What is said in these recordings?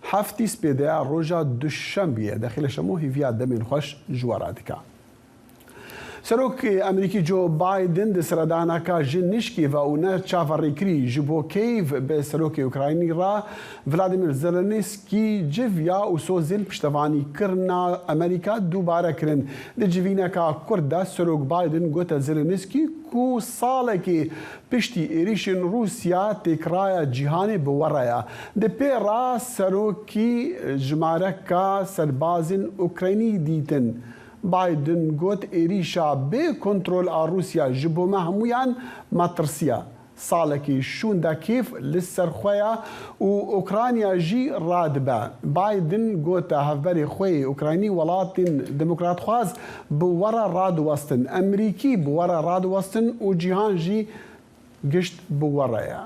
Heftî spêdeya roja duşembiyê dexîle şemo hîviya demên xweş ji we re dike. Serokê Amerîkî Joe Biden di seredaneka ji nişkê ve û ne çaverêkirî ji bo Kiev bi Serokê Ukraynî re Vladimir Zelensky civiya û sozên piştevanîkirina Amerîka dubare kirin. Di civîneka kurt de Serok Biden gote Zelensky ku salekê piştî êrîşên Rûsya têkraya cîhanê bi we re ye. Di pê re serokî jimareka serbazên Ukraynî dîtin. Biden got êrîşa bê kontrol a Rûsya ji bo me hemûyan metirsî ye. Salekî şûnda Kîev li ser xwe ye û Ukrayna jî radibe. Biden gote hevberê xwe yê Ukraynî welatên demokratxwaz bi we re radiwestin, Amerîkî bi we re radiwestin û cîhan jî gişt bi we re ye.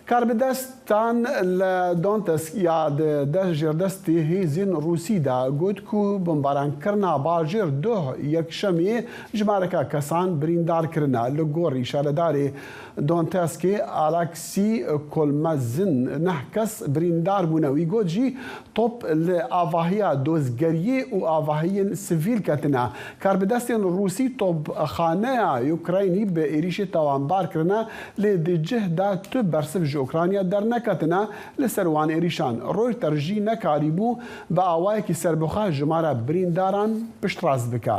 Karbidestan li Donetsk ya di jêrdestê hêzên Rûsî de got ku bombarankirina bajêr duh Yekşemê jimareke kesan birîndar kirine. Li gorî şaredarê Donetskê Aleksî Kolmezin neh kes birîndar bûne. Wî got jî top li avahiya dozgeriyê û avahiyên sivîl ketine. Karbidestên Rûsî topxaneya Ukraynî bi êrîşê tawanbar kirine lê di cih de tu bersiv ji Ukrayna derneketine li ser wan êrîşan. Reuters jî nekarîbû bi awayekî serbixwe jimara birîndaran piştrast bike.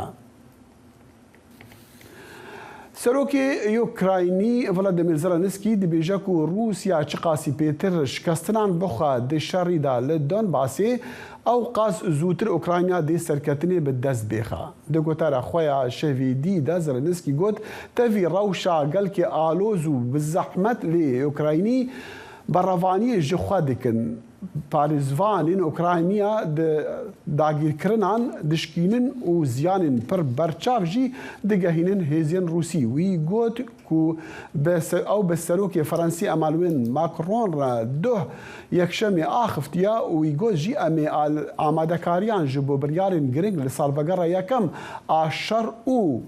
Serokê Ukraynî Vladimir Zelenskiy dibêje ku Rûsya çiqasî pêtir şikestinan bixwe di şerî de li Donbasê, ew qas zûtir Ukrayna dê serketinê bi dest bêxe. Di gotara xwe ya şevê dî de Zelenskiy got, Tevî rewşa gelkê aloz û bi zehmet lê Ukraynî berevaniyê ji xwe dikin. Parêzvanên Ukrayniya di dagîrkirinan dişkînin û ziyanên pir berçav jî digehînin hêzên Rûsî. Wî got ku ew bi Serokê Fransî Emmanuel Macron re duh Yekşemê axiftiye û wî got jî em ê amadekariyan ji bo biryarên giring li salvegera yekem a şer û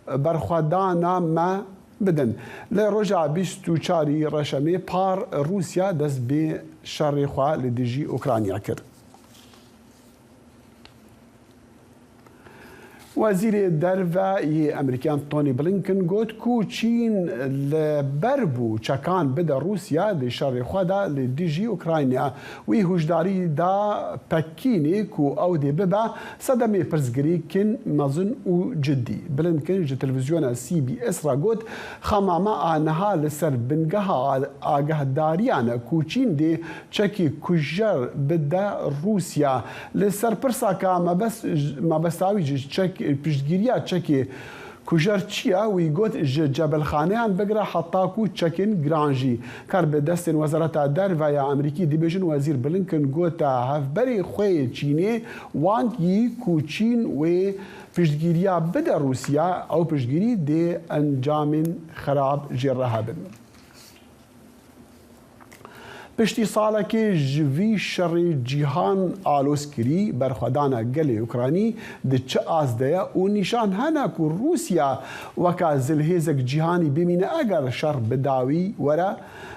berxwedana me Bidin. Li roja 24 î Reşemê par Rûsya dest bi şerê xwe li dijî Ukrayna kir. Wezîrê Derve yê Amerîkî Antony Blinken got ku Çîn li ber bû çekan bide Rûsya di şerê xwe de li dijî Ukrayna. Wî huşdarî da Pekînê ku ew dê bibe sedemê pirsgirêkên mezin û cidî. Blinken ji televîzyona CBS re got, Xema me a niha li ser bingeha agahdariyan e ku Çîn dê çekê kujer bide Rûsya. Li ser pirsa ka mebesta wî ji piştgiriya çekê Kujer çi ye? Wî got ji cebilxaneyan bigire heta ku çekên giran jî. Kar bi destên Wezareta Derve ya Amerîkî dibêjin Wezîr Blinken gote hevberê xwe yê Çînê Wang Yi ku Çîn wê piştgîriya bide Rûsya, ew piştgîrî dê encamên xerab jê re hebin. Piştî salekê ji vî şerê cîhan aloz kirî, berxwedana gelê Ukraynî di çi ast de ye û nîşan hene ku Rûsya weka zilhêzek cîhanî bimîne eger şer bi dawî were,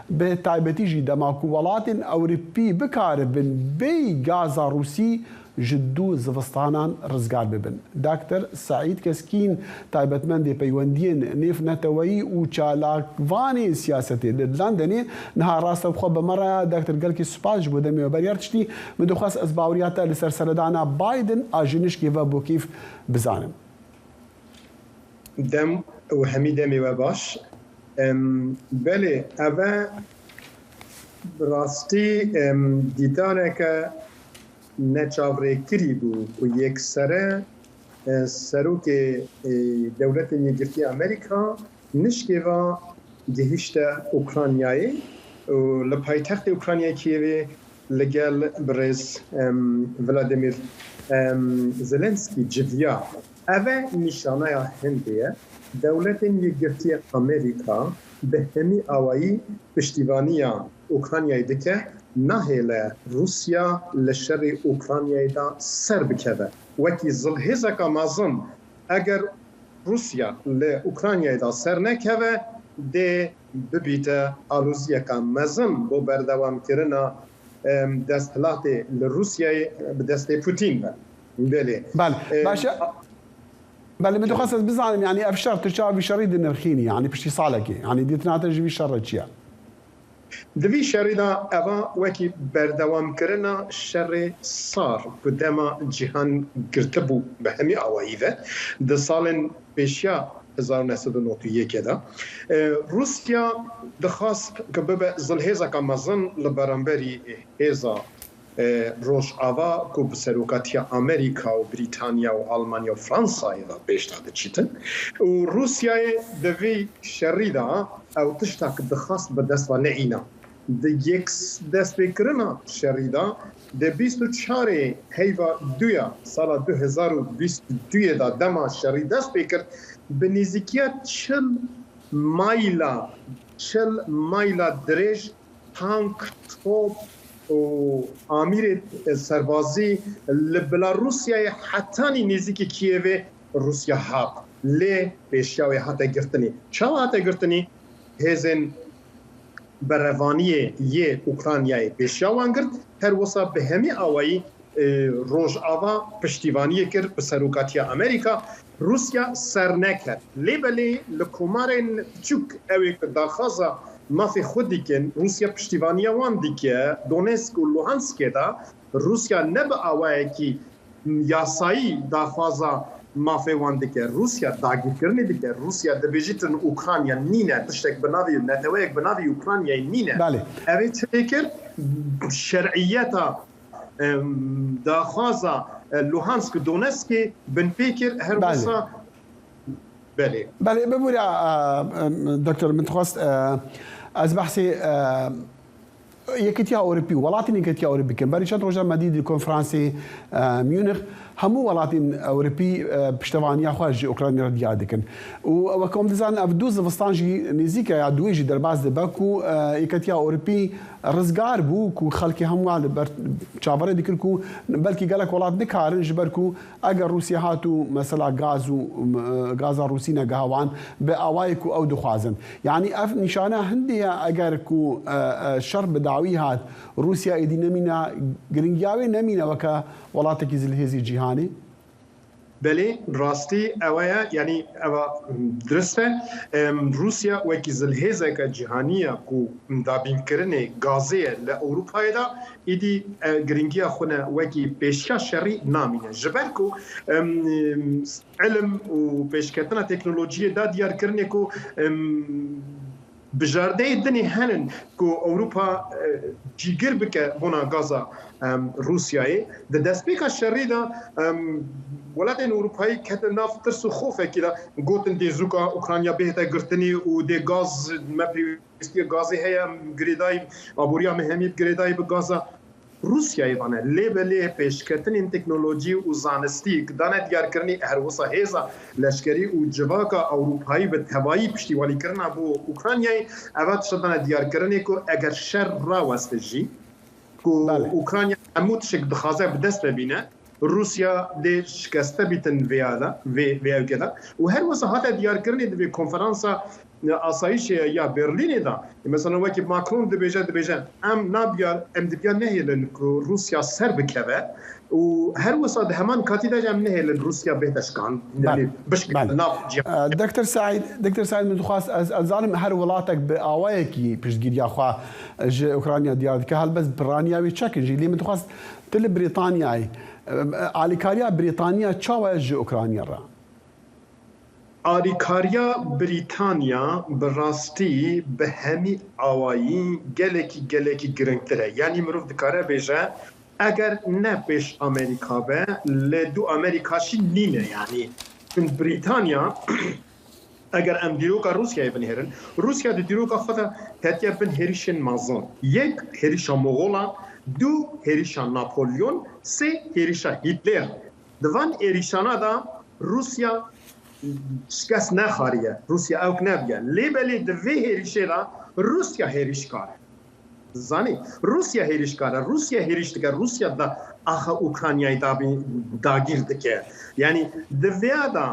bi taybetî jî dema ku welatên Ewropî bikaribin bêyî gaza Rûsî ji du zivistanan rizgar bibin. Dakter Seîd Keskîn, taybetmendê peywendiyên nêvneteweyî û çalakvanê siyasetê li Londonê, niha rast e xwe bi me re. Dakter gelkî spas ji bo demê we beriya tiştî min dixwest ez baweriya te li ser seredana Biden a ji nişkê ve bo kêf bizanim. Dem û hemî demê we baş. Belê eve bi rastî dîtaneke Neçavrêkirî bû ku yeksere Serokê Dewletên Yekgirtî Amerîka nişkêva gihîşte Ukranyayê û li paytextê Ukranyayê Kîevê li gel birêz Vladimir Zelenskiy civiya. Ev e nîşaneya hindê ye, Dewletên Yekgirtî Amerîka bi hemî awayî piştîvaniya Ukranyayê dike, nahêle Rûsya li şerê Ukranyayê de ser bikeve. Wekî zilhêzeke mezin eger Rûsya li Ukranyayê de ser nekeve, دێ ببیتە ئالۆزیەکە مەزن بۆ بەردەوامکردنا دەستهەلاتێ لە ڕووسیای bi destê Putîn ve. Belê. Belê. Başe Belê min dixwest ez bizanim yanî ev şer tu çawa vî şerî dinirxînî yanî piştî salekê yanî dîtina te ji vî şer re çi ye? Di vî şerî de eva wekî berdewamkirina şerê sar ku dema cîhan girtibû bi hemî awayî ve di salên pêşiya 1991 de Rûsya dixwast ku bibe zilhêzeke mezin li beramberî hêza Rojava ku bi serokatiya Amerîka û Brîtanya û Almanya û Fransayê de pêş de diçîtin û Rûsyayê di vî şerî de ew tişta ku dixwast bi dest ve neîna. Di yek destpêkirina şerî de di 24 heyva duya sala 2022 de dema şerî dest pê kir bi nêzîkiya 40 mayla 40 mayla dirêj tank, top û amîrê serbazî li Belarûsyayê hetanî nêzîkî Kiyevê Rûsya hat. Lê pêşiya wê hate girtinî. Çawa hate girtinî? Hêzên berevaniyê yê Ukraynayê pêşiya wan girt. Her wisa bi hemî awayî Rojava piştîvaniyê kir bi serokatiya Amerîka. Rûsya ser neket. Lê belê li komarên piçûk ew ê ku daxwaza mafê xwe dikin, Rûsya piştîvaniya wan dike, Donetsk û Luhanskê de Rûsya ne bi awayekî yasayî daxwaza mafê wan dike. Rûsya dagirkirinê dike. Rûsya dibêjîtin Ukrayna nîne, tiştek bi navê neteweyek bi navê Ukraynayê nîne. Belê. Ev ê çi kir? Şer'iyeta daxwaza Luhansk û Donetskê binpê kir her Belê. wisa belê. Belê bibûre Doktor min dixwest ez behsê Yekîtiya Ewropî welatên Yekîtiya Ewropî bikim. Berî çend rojan me dît li konferansê Munich hemû welatên Ewropî piştevaniya xwe ji Ukrayna re diyar dikin. Û wek em dizanin ev du zivistan jî nêzîk e ya duwê jî derbas dibe ku Yekîtiya Ewropî rizgar bû ku xelkê hemû li ber çaverê dikir ku belkî gelek welat nikarin ji ber ku eger Rûsya hat û mesela gaz û gaza Rûsî negiha wan bi awayê ku ew dixwazin. Yanî ev nîşane hindê ye eger ku şer bi dawî hat Rûsya êdî nemîne giringiya wê nemîne weke welatekî zilhêzî cîhanê. Belê rastî ew ye yanî ev dirust e. Rûsya wekî zilhêzeke cîhanî ye ku dabînkirinê gazê ye li Ewropayê de êdî giringiya xwe ne wekî pêşiya şerî namîne. Ji ber ku ilim û pêşketina teknolojiyê da diyarkirinê ku bijardeyê dinê henin ku Ewropa cîgir bike bona gaza Rûsyayê. Di destpêka şerî de welatên Ewropayî ketin nav tirs û xofekî de gotin dê zûka Ukrayna bihête girtinê û dê gaz me pêwîstiya gazê heye em girêdayî aboriya me hemî girêdayî bi gaza Rûsyayê vane. Lê belê pêşketinên teknolojî û zanistî dane diyarkirinê her wisa hêza leşkerî û civaka Ewropayî bi tevayî piştîwanîkirina bo Ukraynayê ev tişta dane diyarkirinê ku eger şer raweste jî ku Ukrayna hemû tişek dixwaze bi dest ve bîne Rûsya dê şikeste bîtin vêya de vê vê ewkê de û her wisa hate diyarkirinê di vê konferansa asayîşê ya Berlînê de mesela wekî Macron dibêje dibêje em nabiya em dibiya nehêlin ku Rûsya ser bikeve û her wisa di heman katî de jî em nehêlin Rûsya bête şikand bişkîne nav cîhanê. Doktor Seîd Doktor Seîd min dixwast ez ez zanim her welatek bi awayekî piştgiriya xwe ji Ukrayna diyar dike helbest piraniya wê çek in jî lê min dixwast tu li Brîtanyayê alîkariya Brîtanya çawa ye ji Ukrayna re? Alîkariya Brîtanya bi rastî bi hemî awayî gelekî gelekî giringtir e. Yanî mirov dikare bêje eger ne pêş Amerîka be lê dû Amerîka jî nîne yanî Brîtanya eger em dîroka Rûsyayê binihêrin Rûsya di dîroka xwe de ketiye bin hêrişên mezin. Yek hêrişa Moxolan, du hêrişa Napolyon, sê hêrişa Hîtler. Di van êrişana de Rûsya şikest nexariye, Rûsya ewk nebûye. Lê belê di vê hêrişê de Rûsya hêrişkar e. Zanî Rûsya hêrîşkar e, Rûsya hêrîş dike, Rûsya da axa Ukranyayê dagîr dike. Yanî di vêya de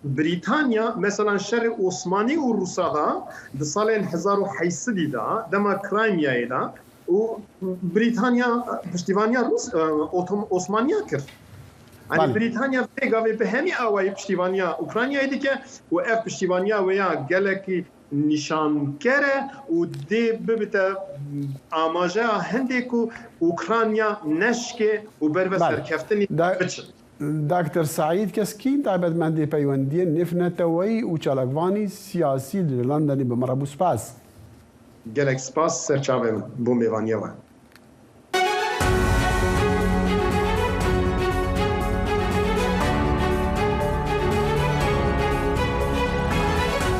Brîtanya meselan şerê Osmanî û Rûsa de di salên 1800 î de dema Kraymyayê de û Brîtanya piştîvaniya Rûs Osmaniya kir. Yanî Brîtanya vê gavê bi hemî awayî piştîvaniya Ukranyayê dike û ev piştîvaniya wê ya gelekî nîşanker e û dê bibite amajeya hindê ku Ukranya neşkê û ber ve serkeftinê biçin. Dakter Seîd Keskîn taybetmendê peywendiyên nêvneteweyî û çalakvanî siyasî li Londonê bi me re bû spas. Gelek spas ser çavê min bo mêvaniya we.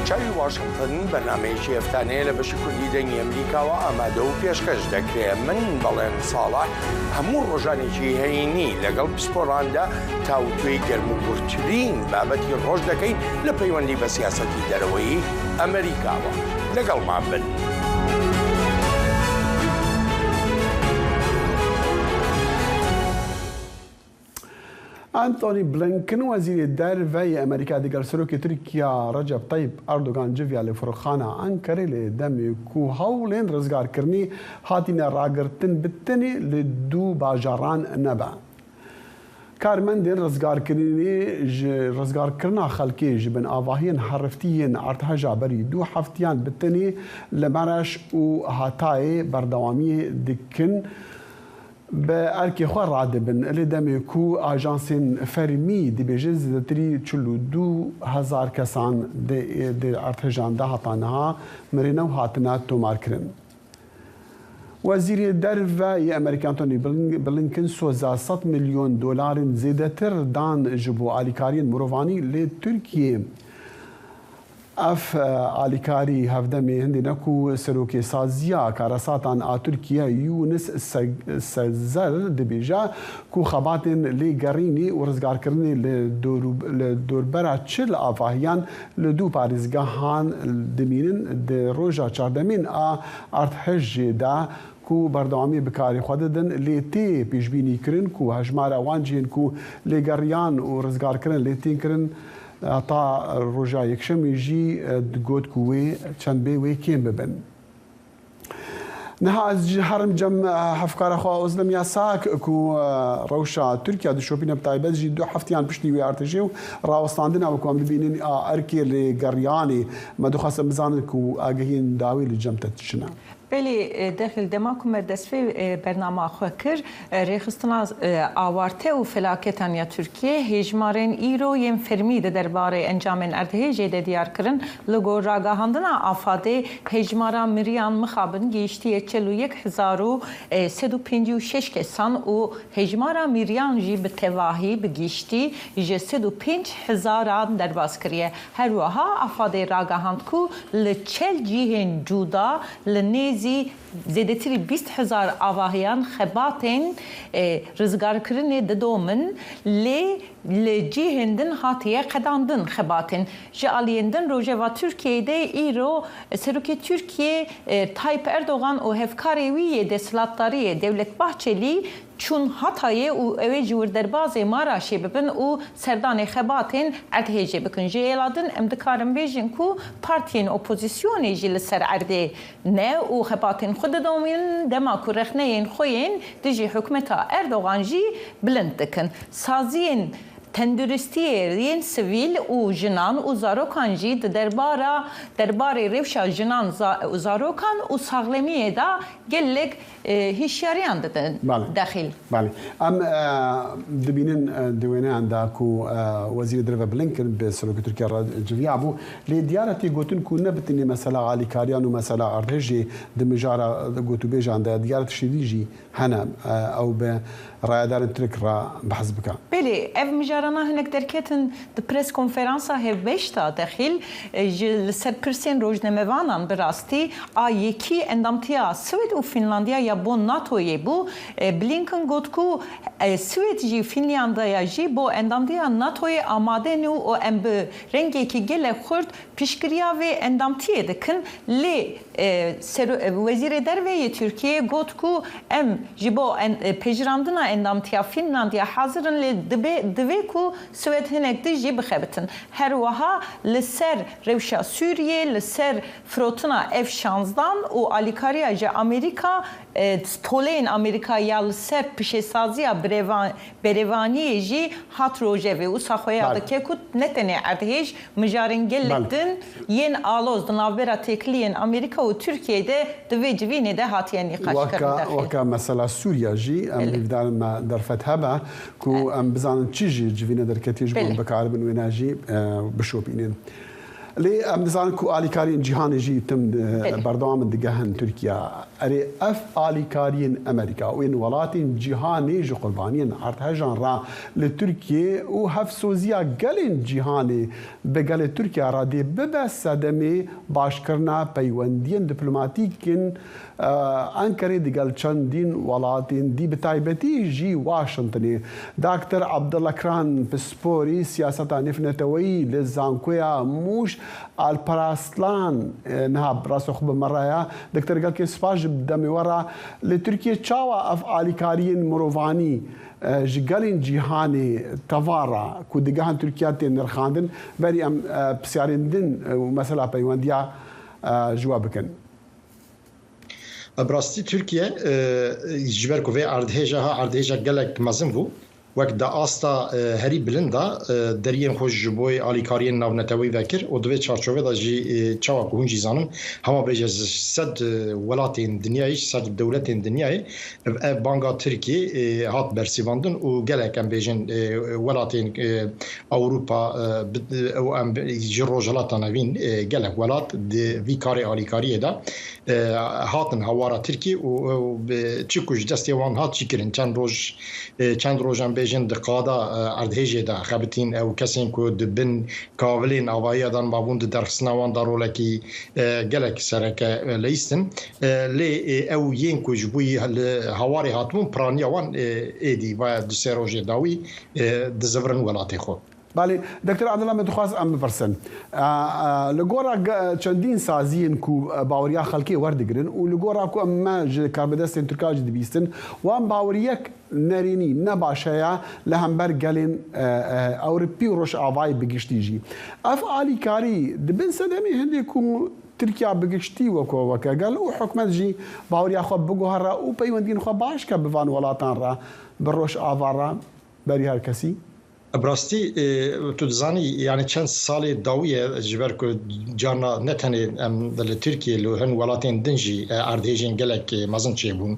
چاوی واشنگتن بەرنامەیەکی هەفتانەیە لە بەشی کوردی دەنگی ئەمریکاوە ئامادە و پێشکەش دەکرێ من بەڵێن ساڵح هەموو ڕۆژانێکی هەینی لەگەڵ پسپۆڕاندا تاوتوێی گەرم و گوڕترین بابەتی ڕۆژ دەکەین لە پەیوەندی بە سیاسەتی دەرەوەی ئەمریکاوە. لەگەڵمان بن. ئەنتۆنی بلینکن وەزیری دەرڤەی ئەمریکا دگەل سەرۆکی تورکیا ڕەجەب تەیب ئەردۆگان جڤیا لە فڕۆکخانە ئەنکەرەی لە دەمێ کو هەوڵێن ڕزگارکردنی هاتینە ڕاگرتن بتنێ لە دوو باژاڕان نەبە. کارمەندên rizgarkirinê ji rizgarkirina xelkê ji bin avahiyên heriftî yên erdheja berî du heftiyan bi tenê li Mereş û Hatayê berdewamiyê dikin bi erkê xwe radibin. Lê demê ku ajansên fermî dibêjin zêdetirî 42 hezar kesan di erdhejan de heta niha mirine û hatine tomarkirin. Wezîrê Derve yê Amerîka Antony Blinken soza 100 milyon dolarên zêdetir dan ji bo alîkariyên mirovanî li Tirkiyê. Ev alîkarî hevdemê hindê ne ku Serokê Saziya Karesatan a Tirkiye Yunus Sezer dibêje ku xebatên lêgerînê û rizgarkirinê li dorbera 40 avahiyan li du parêzgehan dimînin di roja çardemîn a erdhejê de ku berdewamî bi karê xwe didin lê tê pêşbînîkirin ku hejmara wan cihên ku lêgeriyan û rizgarkirin lê tên kirin ta roja yekşemê jî digot ku wê çend bê wê kêm bibin. Niha ez ji herim cem hevkara xwe Ozlem Yasak ku rewşa Tirkiya dişopîne bi taybet jî du heftiyan piştî wê erdhejê û rawestandina wek em dibînin a erkê lêgeriyanê me dixwest em bizanin ku agahiyên dawî li cem te çi ne. Belê Dexil dema ku me destpê bernama xwe kir, rêxistina awarte û felaketan ya Tirkiye hêjmarên îro yên fermî di derbarê encamên erdhejê de diyar kirin li gor ragihandina AFADê hêjmara miriyan mixabin gihîştiye 41 156 kesan û hêjmara miriyan jî bi tevahî bi giştî ji 105 hezaran derbas kiriye. Her wiha AFADê ragihand ku li çel cihên cuda li nêzî zêdetirî 20 hezar avahiyan xebatên rizgarkirinê didomin lê li cihên din hatiye qedandin xebatên. Ji aliyên din rojeva Tirkiyeyê de îro Serokê Tirkiye Tayyip Erdogan û hevkarê wî yê desthilatdariyê Devlet Bahçelî çûn Hatayê û ew ê ji wir derbazê Maraşê bibin û serdanê xebatên erdhejê bikin. Ji hêla din em dikarin bêjin ku partiyên opozisyonê jî li ser erdê ne û xebatên xwe didomînin dema ku rexneyên xwe yên dijî hikûmeta Erdogan jî bilind dikin. Saziyên tenduristiyê yên sivîl û jinan û zarokan jî di derbara derbarê rewşa jinan û zarokan û saxlemiyê de gelek hişyariyan didin Dexîl. Belê. Em dibînin di wêneyan de ku Wezîrê Derve Blinken bi Serokê Tirkiye re civiya bû. Lê diyar e tê gotin ku ne bi tenê mesela alîkariyan û mesela erdhejê di mijara gotûbêjan de diyar e tiştê dî jî hene ew bi rayedarên Tirk re behs bike. Belê ev mijara. mijarana hinek derketin di press konferansa hevbeş de dexîl ji li ser pirsên rojnamevanan bi rastî a yekî endamtiya Swêd û Fînlandiya ya bo NATOyê bû. Blinken got ku Swêd jî Fînlandaya jî bo endamtiya NATOyê amade ne û em bi rengekî gelek xurt Piştgiriya vê endamtiyê dikin lê Wezîrê Derve yê Tirkiyeyê got ku em ji bo pejirandina endamtiya Fînlandiya hazir in lê dibê divê ku Swêd hinek din jî bixebitin. Her wiha li ser rewşa Sûriyê, li ser firotina F şanzdan û alîkariya ji Amerîka, toleyên Amerîka ya li ser pişêsaziya Berêvaniyê jî hat rojevê. Wisa xuya dike ku ne tenê erdhêj, mijarên gelek din yên aloz di navbera têkiliyên Amerîka û Tirkiyeyê de di vê civînê de hatiye nîqaşkirin. Dexîl. Weke mesela Sûriye jî em hêvîdar in me derfet hebe ku em bizanin çi ji civînê derketiye ji bo em bikaribin wêne jî bişopînin. Lê em dizanin ku alîkariyên cîhanê jî tim berdewam in digehin Tirkiye. Erê ev alîkariyên Amerîka û yên welatên cîhanê ji qurbaniyên erdhejan re li Tirkiyê û hevsoziya gelên cîhanê bi gelê Tirkiye re dê bibe sedemê başkirina peywendiyên diplomatîk yên Enqerê digel çendîn welatên dî bi taybetî jî Washingtonê. Dakter Abdullah Kran pisporî siyaseta nêvneteweyî li Zankoya Mûş Alparaslan niha rastê xwe bi me re ye. Doktor gelkê spas ji demê we re. Li Tirkiyê çawa ev alîkariyên mirovanî ji gelên cîhanê teva re ku digehin Tirkiye tên nirxandin berî em pisyarên din û mesela peywendiya ji we bikin. Bi rastî Tirkiye ji ber ku vê erdhêja ha erdhêja gelek mezin bû, wek di asta herî bilind de deriyên xwe ji bo alîkariyên navneteweyî vekir û di vê çarçovê de jî çawa ku hûn jî zanin hema bêje ji sed welatên dinyayê ji sed dewletên dinyayê ev banga Tirkiyê hat bersîvandin û gelek em bêjin welatên Ewropa û em ji Rojhilata Navîn gelek welat di vî karê alîkariyê de hatin hawara Tirkiyê û çi ku ji destê wan hat jî kirin. Çend roj çend roj em bêjin di qada erdhêjê de xebitîn ew kesên ku di bin kavilên avahiya de mabûn di derxistina wan de rolekî gelek sereke leyîstin. Lê ew yên ku ji bo li hawarê hatibûn piraniya wan êdî vaya du sê rojê dawî dizivirin welatê xwe. Belê, Doktor Abdullah min dixwast em bipirsin. Li gora çendîn saziyên ku baweriya xelkê werdigirin û li gora ku em me ji karbidestên Tirka jî dibîstin, wan baweriyek nerênî ne baş heye li hember gelên Ewropî û Rojavayê bi giştî jî. Ev alîkarî di bin sedemê hindê ku Tirkiya bi giştî weke weke gel û hikûmet jî baweriya xwe biguhere û peywendiyên xwe baş ke bi van welatan re, bi Rojava re berî her kesî. Bi rastî tu dizanî yanî çend salê dawî ye ji ber ku carna ne tenê em li Tirkiyê li hin welatên din jî erdhêjên gelek mezin çêbûn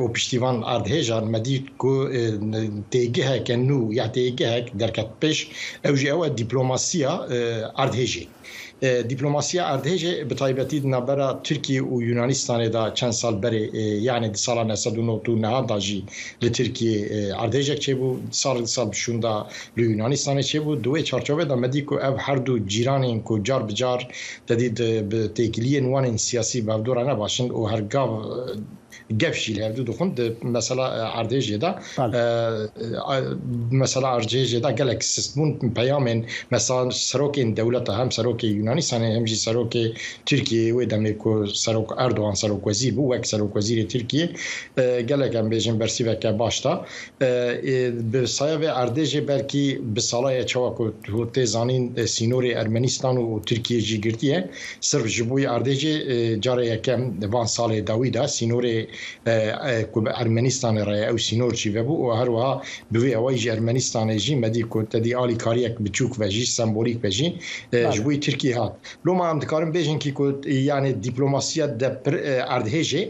û piştî van erdhêjan me dît ku têgiheke nû ya têgihek derket pêş ew jî ew e dîplomasiya erdhêjê. Dîplomasiya erdhêjê bi taybetî di navbera Tirkiye û Yunanistanê de çend sal berê yanî di sala 999 de jî li Tirkiyê erdhêjek çêbû, salek du sal bi şûn de li Yunanistanê çêbû. Di wê çarçovê de me dît ku ev her du cîranên ku car bi car te dît bi têkiliyên wan ên siyasî bi hevdu re ne baş in û her gav Gef jî li hevdu dixwin di mesela erdhêjê de mesela erdhêjê de gelek sistbûn peyamên mesela serokên dewleta hem serokê Yunanistanê hem jî serokê Tirkiyeyê wê demê ku serok Erdogan serokwezîr bû wek serokwezîrê Tirkiyê gelek em bêjin bersîveke baş da. Bi saya vê erdhêjê belkî bi sala ye çawa ku tê zanîn sînorê Ermenistan û Tirkiyê jî girtiye. Sirf ji bo erdhêjê cara yekem van salê dawî de sînorê ku bi Ermenîstanê re ye ew sînor jî vebû û her wiha bi wê awayî ji Ermenîstanê jî me dît ku tedî alîkariyek biçûk ve jî sembolîk be jî ji bo Tirkiyê hat. Loma em dikarin bêjin kî ku yanê dîplomasiya erdhêjê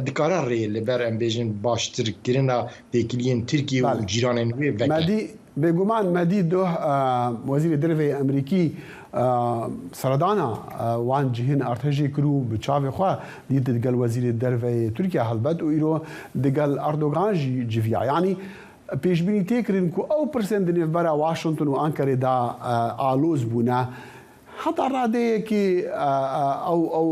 dikare rê li ber em bêjin baştirkirina têkiliyên Tirkiyê û cîranên wê veke. Bêguman me dît duh Wezîrê Derve yê Amerîkî seredana wan cihên artêşê kir û bi çavê xwe dît digel Wezîrê Derve yê Tirkiye helbet û îro digel Erdogan jî civiya. Yanî. پێشبینی تێ کرن کو ئەو پرسێن di nêvbera Washington û Ankarê da aloz bûne heta radeyekê ew ew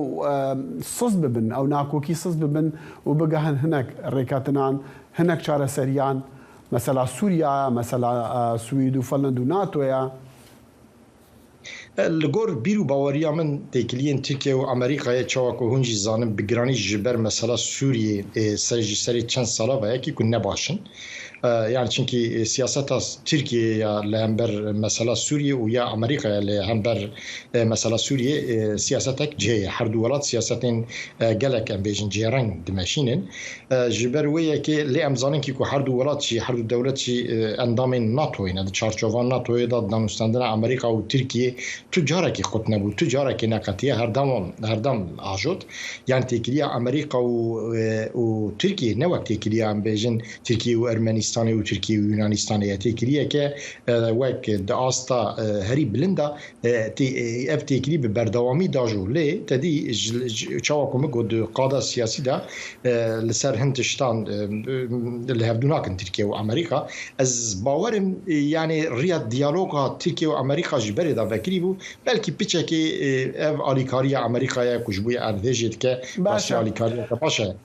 sist bibin, ew nakokî sist bibin û bigehin hinek rêketinan, hinek çareseriyan, mesela Sûriya ye, mesela Swîd û Finland û NATO ye. Li gor bîr û baweriya min têkiliyên Tirkiye û Amerîkayê çawa ku hûn jî zanin bi giranî ji ber mesela Sûriyê serê ji serê çend sala ve yekî ku ne baş in. Yani çimkî siyaseta Tirkiyeyê ya li hember mesela Sûriyê û ya Amerîkayê li hember mesela Sûriyê siyasetek cihê ye. Her du welat siyasetên gelek em bêjin cihêreng dimeşînin. Ji ber wê yekê lê em zanin kî ku her du welat jî, her du dewlet jî endamên NATOyê ne. Di çarçova NATOyê de danûstandina Amerîka û Tirkiyê tu carekî qut nebû, tu carekê neqetiye, herdem herdem ajot. Yan têkiliya Amerîka û û Tirkiyê ne wek têkiliya em bêjin Tirkiye û Ermenîstanê û Tirkiye û Yûnanîstanê ye. Têkiliyeke wek di asta herî bilind de Ev têkilî bi berdewamî dajo lê te dî çawa ku min got di qada siyasî de li ser hin tiştan li hevdu nakin Tirkiye û Amerîka. Ez bawer im yanê riya diyaloga Tirkiye û Amerîka ji berê de vekirî bû. Belkî piçekê ev alîkariya Amerîka ye ku ji bo erdhêjê dike rastî alîkariyeke baş e.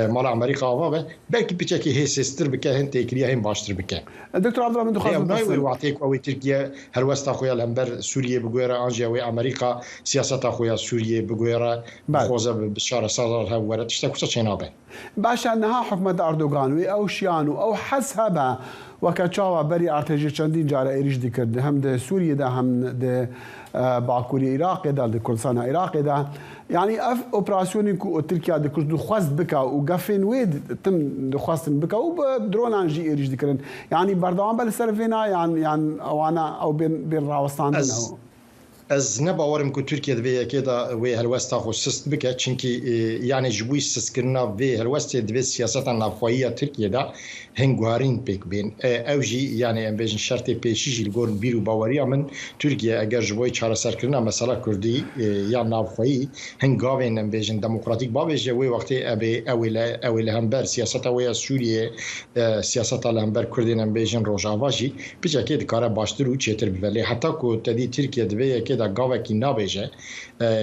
Mala Amerîka ava be, belkî piçekî hê sêstir bike, hin têkiliya hên baştir bike. Doktor Abdullah min dixwazim Lê ew nayê wê wextê ku ew ê Tirkiye helwesta xwe ya li hember Sûriyê biguhere an jî ew ê Amerîka siyaseta xwe ya Sûriyê biguhere, bixwaze bi çareser re hev were, tiştek wisa çênabe. Baş e, niha hikûmeta Erdogan wê ew şiyan û ew hes hebe weke çawa berî artêşê çendîn care êrîş dikir hem di Sûriyê de hem di Bakurê Iraqê de, di Kurdistana Iraqê de. Yanî ev operasyonên ku Tirkiya dikir dixwest bike û gefên wê tim dixwestin bike û bi dronan jî êrîş dikirin. Yanî berdewam be li ser vê na yan yan wana ew bên bên rawestandin ew. Ez ne bawer im ku Tirkiye di vê yekê de wê helwesta xwe sist bike çimkî yanî ji bo sistkirina vê helwestê divê siyaseta navxweyî ya Tirkiyê de hin guherîn pêk bên. Ew jî yanî em bêjin şertê pêşî jî li gor bîr û baweriya min Tirkiye eger ji bo çareserkirina mesela kurdî ya navxweyî hin gavên em bêjin demokratîk bavêje wê wextê ev ê ew ê li ew ê li hember siyaseta wê ya Sûriyê siyaseta li hember kurdên em bêjin Rojava jî piçekê dikare baştir û çêtir bibe. Lê heta ku te dî Tirkiye di vê yekê de gavekî nabêje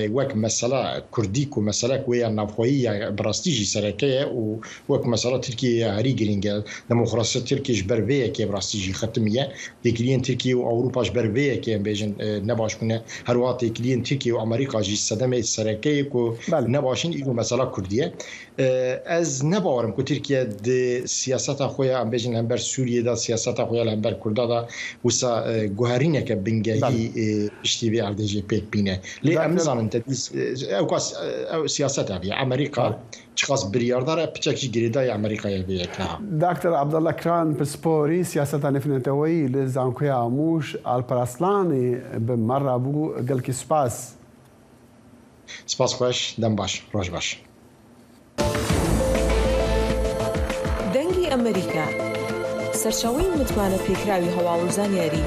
wek mesela kurdî ku meselek wê ya navxweyî ya bi rastî jî sereke ye û Wek mesela Tirkiyeyê ya herî girîng e. Demokrasiya Tirkiyê ji ber vê yekê bi rastî jî xetimiye. Têkiliyên Tirkiyê û Ewropa ji ber vê yekê em bêjin ne baş bûne. Her wiha têkiliyên Tirkiyê û Amerîka jî sedemê sereke ye ku ne baş in îro mesela Kurdî ye. Ez ne bawer im ku Tirkiye di siyaseta xwe ya em bêjin li hember Sûriyê de, siyaseta xwe ya li hember Kurda de wisa guherîneke bingehî piştî vê erdhejê pêk bîne. Lê em nizanin te dî ewqas ew siyaset ev ye. Amerîka Çiqas biryardar e piçek jî girêdayî Amerîkayê vê yek niha. Doktor Abdullah Kiran pisporî siyaseta nefneteweyî li Zankoya Mûş Alparaslanê bi me re bû. Gelkî spas. Spas xweş, dem baş, roj baş. دەنگی ئەمەریکا، سەرچاوەی متمانە پێکراوی هەواڵ و زانیاری.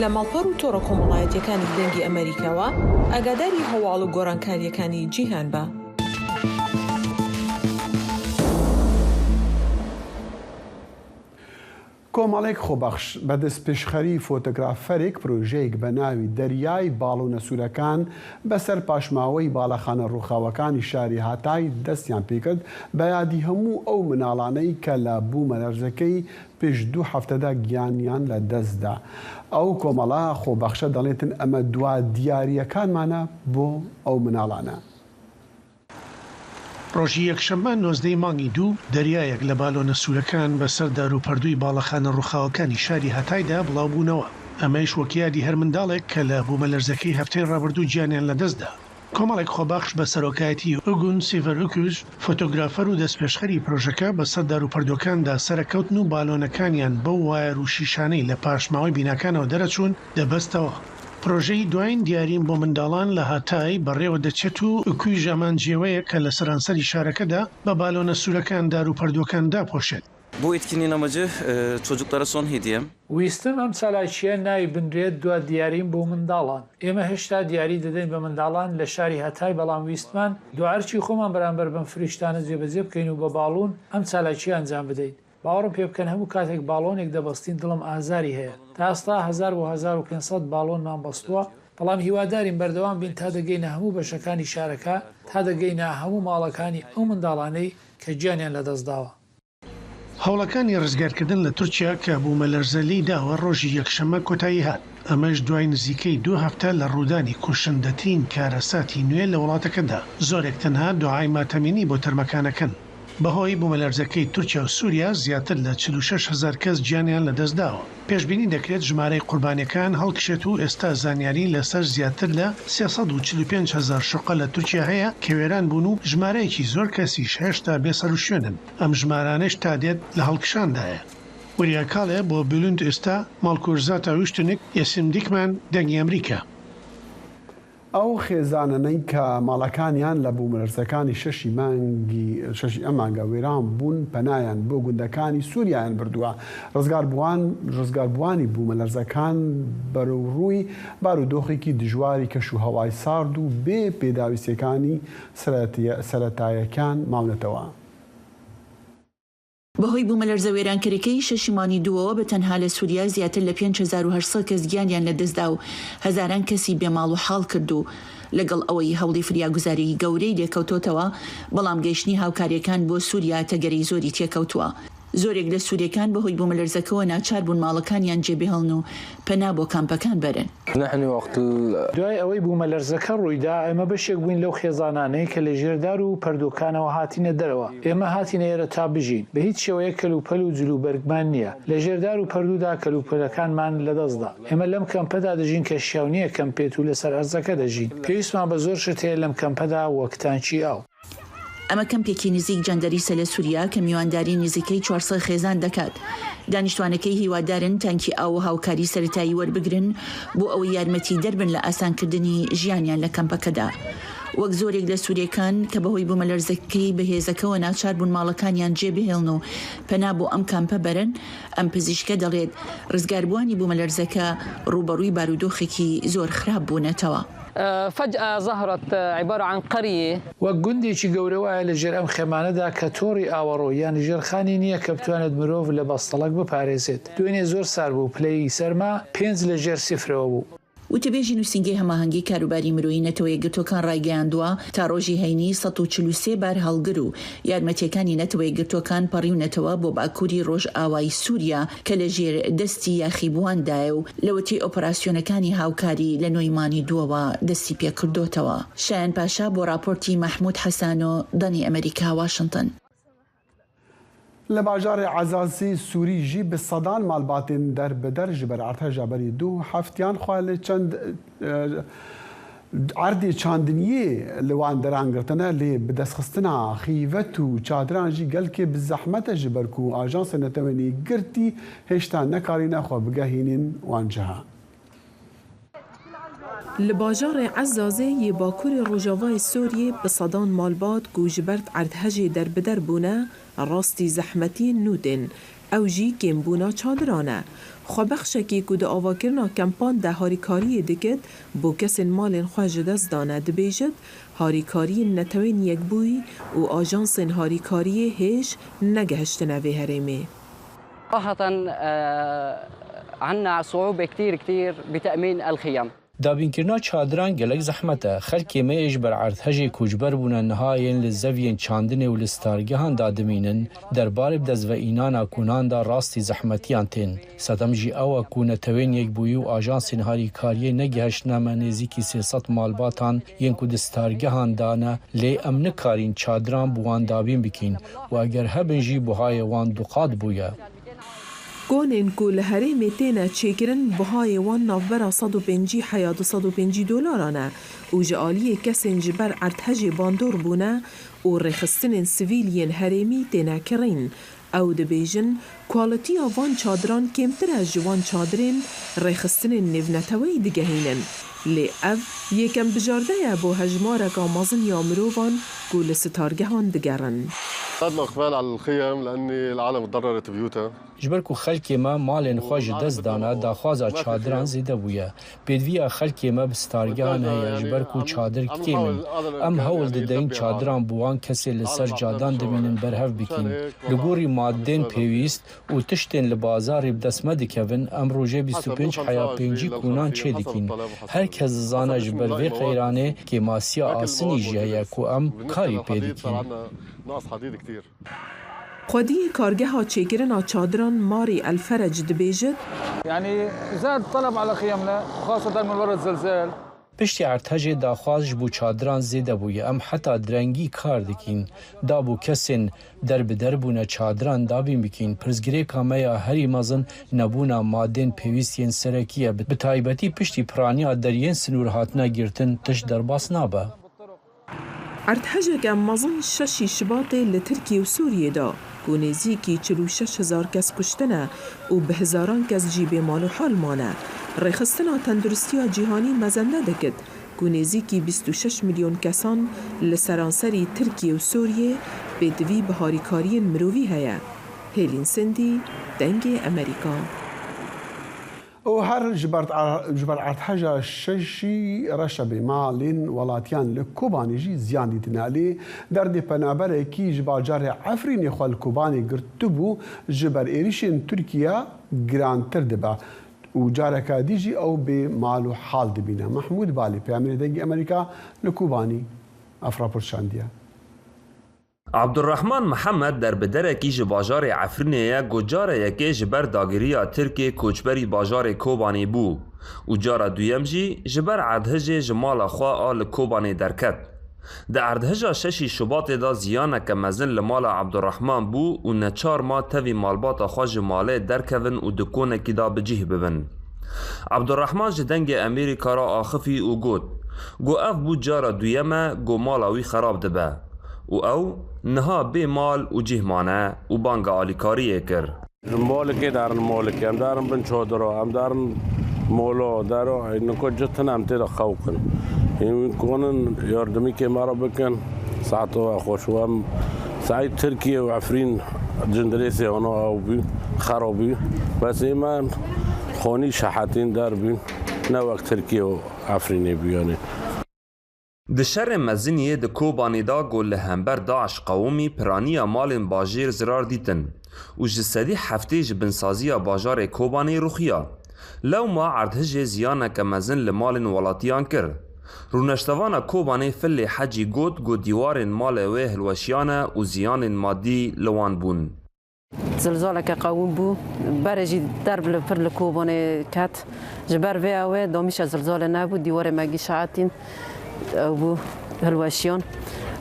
لە ماڵپەڕ و تۆڕە کۆمەڵایەتیەکانی دەنگی ئەمەریکاوە ئاگاداری هەواڵ و گۆڕانکاریەکانی جیهان بە. کۆمەڵێک خۆبەخش بە دەستپێشخەری فۆتۆگرافەرێک پرۆژەیەک بە ناوی دەریای باڵۆنە سوورەکان بەسەر پاشماوەی باڵەخانە ڕووخاوەکانی شاری هاتای دەستیان پێکرد بە یادی هەموو ئەو مناڵانەی کە لە بوومەلەرزەکەی پێش دوو هەفتەدا گیانیان لە دەستدا. ئەو کۆمەڵە خۆبەخشە دەڵێتن ئەمە دوا دیارییەکانمانە بۆ ئەو مناڵانە. ڕۆژی یەکشەممە 19 ی مانگی دوو، دەریایەک لە بالۆنە سوورەکان بەسەر داروپەردووی باڵەخانە ڕووخاوەکانی شاری هاتایدا بڵاوبوونەوە، ئەمەیش وەک یادی هەر منداڵێک کە لە بوومەلەرزەکەی هەفتەی ڕابردوو گیانیان لەدەستدا. کۆمەڵێک خۆبەخش بە سەرۆکایەتی ئوگون سیڤەر ئوکوز، فۆتۆگرافەر و دەستپێشخەری پرۆژەکە، بەسەر داروپەردووەکاندا سەرەکەوتن و بالۆنەکانیان بەو وایەر و شیشانەی لە پاشماوەی بیناکانەوە دەرەچوون، دەبەستەوە. پرۆژەی دوایین دیاریم بۆ منداڵان لە هاتای بەڕێوە دەچێت و ئوکویژ ئامانجیەوەیە کە لە سەرانسەری شارەکەدا بە بالۆنە سوورەکان دار و پەردووەکان داپۆشێت. Bu etkinliğin amacı çocuklara son hediyem. ویستم ئەم چالاکییە ناوی بنرێت دوا دیاریم بۆ منداڵان. ئێمە هێشتا دیاری دەدەین بە منداڵان لە شاری هەتای بەڵام ویستمان دوا ئەرکی خۆمان بەرامبەر بەم فریشتانە جێبەجێ بکەین و بە باڵون ئەم چالاکییە ئەنجام بدەین. باوەڕم پێ بکەن هەموو کاتێک باڵۆنێک دەبەستین دڵم ئازاری هەیە. تا ئێستا هەزار بۆ 1500 باڵۆنمان بەستووە، بەڵام هیوادارین بەردەوام بین تا دەگەینە هەموو بەشەکانی شارەکە، تا دەگەینە هەموو ماڵەکانی ئەو منداڵانەی کە گیانیان لەدەستداوە. هەوڵەکانی ڕزگارکردن لە تورکیا کە بوومەلەرزە لێی داوە ڕۆژی یەکشەممە کۆتایی هات، ئەمەش دوای نزیکەی دوو هەفتە لە ڕوودانی کوشندەترین کارەساتی نوێ لە وڵاتەکەدا، زۆرێک تەنها دوعای ماتەمینی بۆ تەرمەکان ئەکەن. بەهۆی بوومەلەرزەکەی تورکیا و سوریا زیاتر لە 46 هەزار کەس گیانیان لەدەستداوە. پێشبینی دەکرێت ژمارەی قوربانیەکان هەڵکشێت و ئێستا زانیاری لەسەر زیاتر لە 345 هەزار شوقە لە تورکیا هەیە کە وێران بوون و ژمارەیەکی زۆر کەسیش هێشتا بێسەروشوێنن، ئەم ژمارانەش تا دێت لە هەڵکشاندایە. وریا کاڵێ بۆ بلند ئێستا ماڵکورزاتا ویشتنک یەسیم دیکمەن دەنگی ئەمریکا. ئەو خێزانەنەی کە ماڵەکانیان لە بوومەلەرزەکانی شەشی مانگی شەشی ئەم مانگە وێران بوون، پەنایان بۆ گوندەکانی سووریایان بردووە. ڕزگاربووان ڕزگاربووانی بوومەلەرزەکان بەرەوڕووی بارودۆخێکی دژواری کەشوهەوای سارد و بێ پێداویستییەکانی سەرەتایەکان ماونەتەوە. بەهۆی بوومەلەرزە وێرانکەرەکەی شەشی مانگی دووەوە بە تەنها لە سوریا زیاتر لە 5800 کەس گیانیان لەدەستدا و هەزاران کەسی بێ ماڵ و حاڵ کرد و لەگەڵ ئەوەی هەوڵی فریاگوزاریی گەورەی لێکەوتۆتەوە بەڵام گەیشتنی هاوکارییەکان بۆ سوریا تەگەرەی زۆری تێکەوتووە. زۆرێک لە سورییەکان بەهۆی بوومەلەرزەکەوە ناچار بوون ماڵەکانیان جێبهێڵن و پەنا بۆ کامپەکان بەرن. دوای ئەوەی بوومەلەرزەکە ڕوویدا، ئێمە بەشێک بووین لەو خێزانانەی کە لە ژێر دار و پەردووەکانەوە هاتینە دەرەوە. ئێمە هاتینە ئێرە تا بژین. بە هیچ شێوەیەک کەلوپەل و جلوبەرگمان نییە. لە ژێر دار و پەردوودا کەلوپەلەکانمان لەدەستدا. ئێمە لەم کەمپەدا دەژین کە شیاو نییە کەمپ بێت و لەسەر ئەرزەکە دەژین. پێویستمان بە زۆر شت هەیە لەم کەمپەدا وەک تانکی ئاو. ئەمە کەمپێکی نزیک جەندەریسە لە سوریا کە میوانداری نزیکەی 400 خێزان دەکات. دانیشتوانەکەی هیوادارن تانکی ئاو و هاوکاری سەرەتایی وەربگرن بۆ ئەوەی یارمەتیدەر بن لە ئاسانکردنی ژیانیان لە کەمپەکەدا. وەک زۆرێک لە سورییەکان کە بەهۆی بومەلەرزەکەی بەهێزەکەوە ناچار بوون ماڵەکانیان جێبهێڵن و پەنا بۆ ئەم کامپە بەرن، ئەم پزیشکە دەڵێت ڕزگاربووانی بومەلەرزەکە ڕووبەڕووی بارودۆخێکی زۆر خراپ بوونەتەوە. فجأە ظهرت عبارە عن قریە. وەک گوندێکی گەورە وایە لە ژێر ئەم خێمانەدا کە تۆڕی ئاوەڕۆ یان ژێرخانی نییە کە بتوانێت مرۆڤ لە بەستەڵەک بپارێزێت. دوێنێ زۆر سار بوو، پلەی سەرما پێنج لە ژێر سفرەوە بوو. وتەبێژی نووسینگەی هەماهەنگی کاروباری مرۆیی نەتەوە یەکگرتووەکان ڕایگەیاندووە، تا ڕۆژی هەینی 143 بارهەڵگر و یارمەتییەکانی نەتەوە یەکگرتووەکان پەڕیونەتەوە بۆ باکووری ڕۆژئاوای سووریا کە لە ژێر دەستی یاخیبوواندایە و لەوەتەی ئۆپەراسیۆنەکانی هاوکاری لە نۆی مانگی دووەوە دەستی پێکردۆتەوە. شایان پاشا بۆ ڕاپۆرتی مەحموود حەسانۆ، دەنگی ئەمەریکا، واشنتن. لە باژارê Ezazê Sûrî jî bi sedan malbatên der bi der ji ber erdheja berî du heftiyan xwe li çend erdê çandiniyê li wan deran girtine lê bi destxistina xîvet û çadiran jî gelkê bi zehmet e ji ber ku ajansên netewên yekgirtî hêjta nekarîne xwe bigehînin wan ciha. Li bajarê Ezazê yê bakurê rojavayê Sûriyê bi sedan malbat ku ji ber erdhejê derbider bûne rastî zehmetiyên nû tên, ew jî kêmbûna çadiran e. Xwebexşekî ku di avakirina kempan de harîkariyê dikit bo kesên malên xwe ji dest dane dibêjit, harîkariyên Netewên Yekbûyî û ajansên harîkariyê hêj negihiştine vê herêmê. Dabînkirina çadiran gelek zehmet e. Xelkê me yê ji ber erdhejê koçber bûne niha yên li zeviyên çandinê û li stargehan da dimînin, derbarê bi destveînana konan da rastî zehmetiyan tên. Sedem jî ew e ku Netewên Yekbûyî û ajansên harîkariyê negihiştine me nêzîkî 300 malbatan yên ku di stargehan da ne lê em nikarîn çadiran bi wan dabîn bikîn û eger hebin jî buhayê wan duqat bûye. Konên ku li herêmê têne çêkirin buhayê wan navbera 150 heya 250 dolaran e û ji aliyê kesên ji ber erdhejê bandor bûne û rêxistinên sivîl yên herêmî têne kirîn. Ew dibêjin kualitiya van çadiran kêmtir e ji wan çadirên rêxistinên nêvneteweyî digehînin. Lê ev yekem bijarde ye bo hejmareka mezin ya mirovan. ku li sitargehan digerin. Ji ber ku xelkê me malên xwe ji dest dane daxwaza çadiran zêde bûye. Pêdiviya xelkê me bi sitargehan heye ji ber ku çadir kêm in. Em hewl dideyn çadiran bi wan kesê li ser cadan dimînin berhev bikîn. Li gorî madên pêwîst û tiştên li bazarê bi dest me dikevin em rojê 25 heya 50 konan çêdikîn. Her kes dizane ji ber vê qeyranê kêmasiya asinî jî heye ku em karî pê dikîn. Xwediyê kargeha çêkirina çadiran Marî El Ferec dibêjit. Piştî erdhejê daxwaz ji bo çadiran zêde bûye. Em heta direngî kar dikîn. Da bo kesên der bi der bûne çadiran dabîn bikîn. Pirsgirêka me ya herî mezin nebûna madên pêwîst yên serekî ye. Bi taybetî piştî piraniya deriyên sinûr hatine girtin tişt derbas nabe. Erdhejeke mezin şeşî Şibatê li Tirkiye û Sûriyê da ku nêzîkî 46 hezar kes kuştine û bi hezaran kes jî bê mal û hal mane. Rêxistina Tenduristiya Cîhanî mezende dikit ku nêzîkî 26 milyon kesan li seranserî Tirkiye û Sûriyê pêdivî bi harîkariyên mirovî heye. Hêlîn Sindî, Dengê Amerîka. Û her ji ber erdheja şeşî Reşebê malên welatiyan li Kobanê jî ziyan dîtine. Lê derdê penaberekî ji bajarê Efrînê xwe li Kobanê girtibû ji ber êrîşên Tirkiye girantir dibe û careke dî jî ew bê mal û hal dibîne. Mehmûd Balî peyamêrê Dengê Amerîka li Kobanî ev raport şandiye. Abdurrahman Mihemed derbiderekî ji bajarê Efrînê ye ku cara yekê ji ber dagiriya Tirkê koçberî bajarê Kobanê bû û cara duyem jî ji ber erdhejê ji mala xwe a li Kobanê derket. Di erdheja şeşî Şubatê de ziyaneke mezin li mala Abdurrahman bû û neçar ma tevî malbata xwe ji malê derkevin û di konekî de bi cih bibin. Abdurrahman ji Dengê Amerîka re axifî û got, Ku ev bû cara duyem e ku mala wî xerab dibe û ew niha bê mal û cih mane û banga alîkariyê kir. Ji malikê derin malikê, em derin bin çadira, em derin mala dera nika cih tune em tê de xew kin. Hîn konin yardimîkê me re bikin saeta we xweş û em Seîd Tirkiye û Efrîn Cindirêsê hana ew bû xera bû bes ê me xanî şehetîn der bûn ne wek Tirkiye û Efrînê bû yanî. Di şerê mezin yê di Kobanê de ku li hember DAIŞ qewimî piraniya malên bajêr zirar dîtin û 70% ji binsaziya bajarê Kobanê rûxiya. Lewma erdhejê ziyaneke mezin li malên welatiyan kir. Rûneştevana Kobanê Filê Hecî got ku dîwarên malê wê hilweşiyane û ziyanên madî li wan bûn. Zilzaleke qewim bû. Berê jî derb li pir li Kobanê ket. Ji ber vê ew ê damîşa zilzalê nebû, dîwarê me gî şeetîn ew bû hilweşiyan.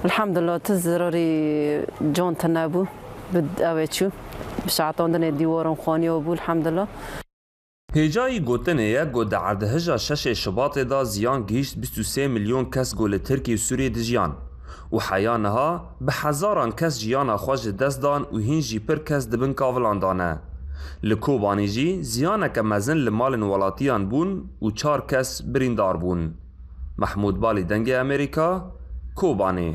Elhamdulillah ti zirarî can ti nebû. Bi ew ê çû. Bi şeetandinê dîwaran xaniya bû elhamdulillah. Hêjayî gotinê ye ku di erdheja şeşê Şibatê de ziyan gihîşt 23 milyon kes ku li Tirkiye û Sûriyê dijiyan û heya niha bi hezaran kes jiyana xwe ji dest dan û hîn jî pir kes di bin kavilan de ne. Li Kobanê jî ziyaneke mezin li malên welatiyan bûn û çar kes birîndar bûn. Mehmûd Balî Dengê Amerîka, Kobanê.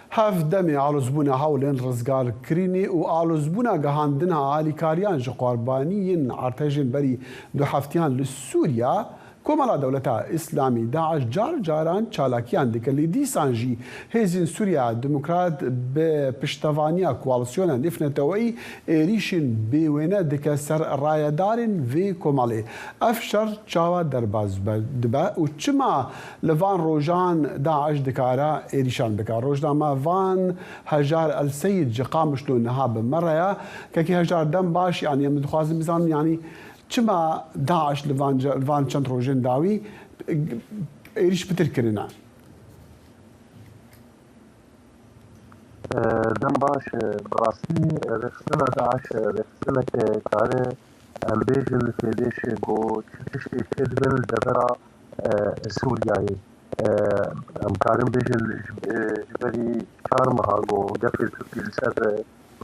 Hev demê alozbûna hewlên rizgarkirinê û alozbûna gihandina alîkariyan ji qorbaniyên erdhejên berî du heftiyan li Sûriya, Komela Dewleta Îslamî DAIŞ car caran çalakiyan dike lê dîsan jî hêzên Sûriya Demokrat bi piştevaniya Koalîsyona Nêvneteweyî êrîşên bêwêne dike ser rayedarên vê komelê. Ev şer çawa derbas dibe û çima Li van rojan DAIŞ dikare êrîşan bike. Rojnamevan Hejar El Seyid ji Qamişlo niha bi me re ye. Kekê Hejar dem baş yanî em dixwazin bizanin yanî çima DAIŞ li van van çend rojên dawî êrîş pitir kirine? Dem baş bi rastî rêxistina DAIŞ rêxistineke kare em bêjin li fêdêşê ku çi tiştê çêdibin li devera Sûriyeyê. Em karin bêjin ji berî çar meha ku gefê Tirkiyê li ser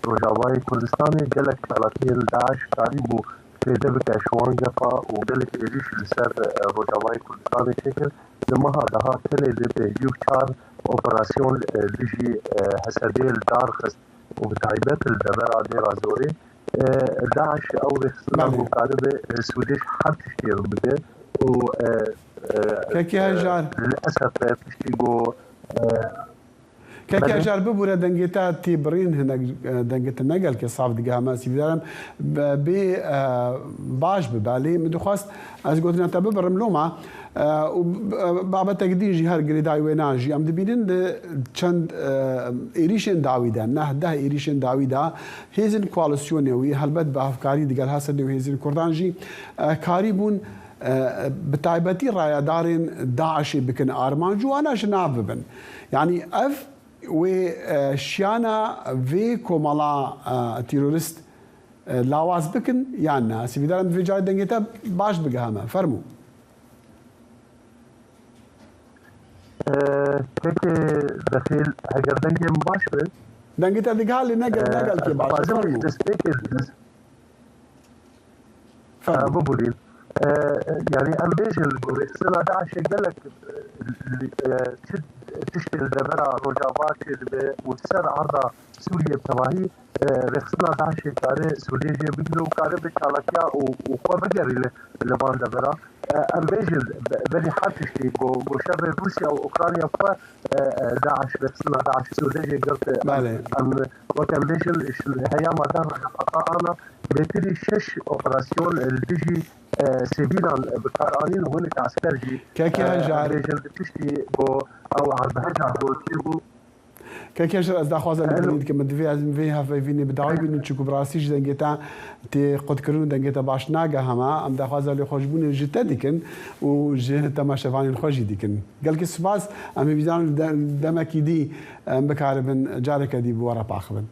Rojavayê Kurdistanê gelek çalakiyên DAIŞ karîbû fêde bike ji wan gefa û gelek êrîş li ser Rojavayê Kurdistanê çêkir. Di meha deha tenê di 54. operasyon li dijî Hesedê li dar xist û bi taybet li devera Dêra Zorê DAIŞ ew rêxistina ku karibe sûdê ji her tiştê re bike û Kekê Hejar. Lilesef piştî ku Keke Hejar bibûre dengê te tê birîn hinek dengê te ne gelkê saf digiha me ez hîvîdar im bê baş bibe lê min dixwest ez gotina te bibirim loma û babetek din jî her girêdayî wê na jî em dibînin di çend êrîşên dawî de neh deh êrîşên dawî de hêzên koalîsyonê wî helbet bi hevkarî digel Hesedê û hêzên Kurdan jî karîbûn bi taybetî rayedarên DAIŞ'ê bikin armanc û wana ji nav bibin. Yanî ev wê şiyana vê komela terorîst lawaz bikin yan na? Ez hêvîdar im bi vê carê dengê te baş bigiha me. Fermo. Kekê Dexîl heger dengê min baş be. Dengê te digiha lê ne gelkê baş e. Fermo. Bibûrîn. Yanî em bêjin ku rêxistina DAIŞ'ê gelek çi tiştê li devera Rojava çêdibe û li ser erda Sûriyê bi tevahî rêxistina DAIŞ'ê kare sûdê jê bigire û kare bi çalakiya û xwe bigerîne li van devera. Em bêjin berî her tiştî ku şerê Rûsya û Ukrayna bi xwe DAIŞ rêxistina DAIŞ'ê sûdê jê girt. Em Wek em bêjin ji heyama deh roja heta ana bêtirî şeş operasyon li dijî sivîlan bi kar anîn û hinek esker jî Keke em Hejar. bêjin di piştî ku ew erdheja ku çêbû. Keke Hejar ez daxwaza Elo. lêborînê dikim min divê ez vê hevpeyvînê bi dawî bînim çimku bi rastî jî dengê te tê qutkirin û dengê te baş nage hema em daxwaza lêxweşbûnê ji te dikin û ji temaşevanên xwe jî dikin. Gelkî spas em hêvîdar in li demekî dî Em bikaribin careke dî bi we re paxivin.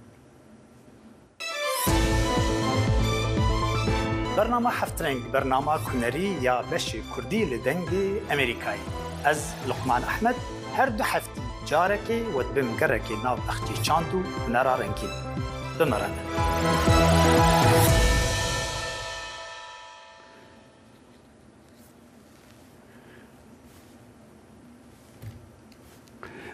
Bernama Heftreng bernama hunerî ya beşê kurdî li Dengê Amerîkayê. Ez Luqman Ehmed her du heftî carekê we dibim gerekê nav bexçê çand û hunera rengîn. Bi me re bin.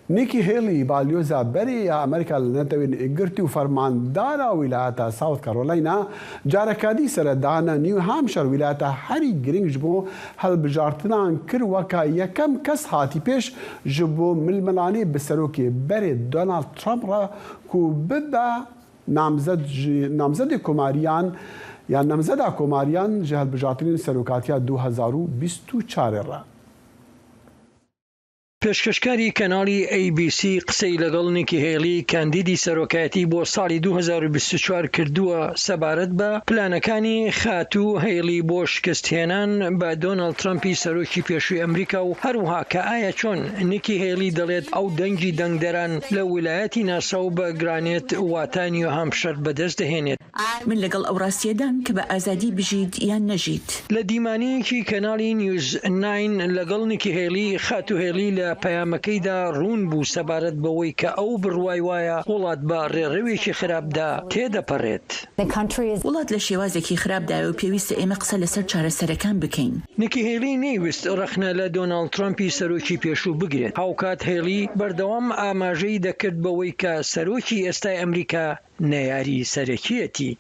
Nikki Haley, balyoza berê ya Amerîka li Netewên Yekgirtî û fermandara wîlayeta South Carolina, careke dî seredana New Hampshire wîlayeta herî girîng ji bo hilbijartinan kir weka yekem kes hatî pêş ji bo milmilanê bi serokê berê Donald Trump re ku bibe namzed ji namzedê komariyan yan namzeda komariyan ji hilbijartinên serokatiya 2024 re. پێشکەشکاری کەناڵی ئەی بی سی قسەی لەگەڵ نیکی هێڵی کاندیدی سەرۆکایەتی بۆ ساڵی 2024 کردووە سەبارەت بە پلانەکانی خاتوو هەیڵی بۆ شکست هێنان بە دۆناڵد ترەمپی سەرۆکی پێشووی ئەمریکا و هەروەها کە ئایا چۆن نیکی هێڵی دەڵێت ئەو دەنگی دەنگدەران لە ویلایەتی ناساو بە گرانێت واتە نیوهامپشەر بەدەست دەهێنێت. من لەگەڵ ئەو ڕاستییەدام کە بە ئازادی بژیت یان نەژیت. لە دیمانەیەکی کەناڵی نیوز ناین لەگەڵ نیکی هێلی، خاتوو هێلی لە پەیامەکەیدا ڕوون بوو سەبارەت بەوەی کە ئەو بڕوای وایە وڵات بە ڕێڕەوێکی خراپدا تێدەپەڕێت. وڵات لە شێوازێکی خراپدایە و پێویستە ئێمە قسە لەسەر چارەسەرەکان بکەین. نیکی هێلی نەیویست ڕەخنە لە دۆناڵد ترەمپی سەرۆکی پێشوو بگرێت، هاوکات هێلی بەردەوام ئاماژەی دەکرد بەوەی کە سەرۆکی ئێستای ئەمریکا نەیاری سەرەکیەتی.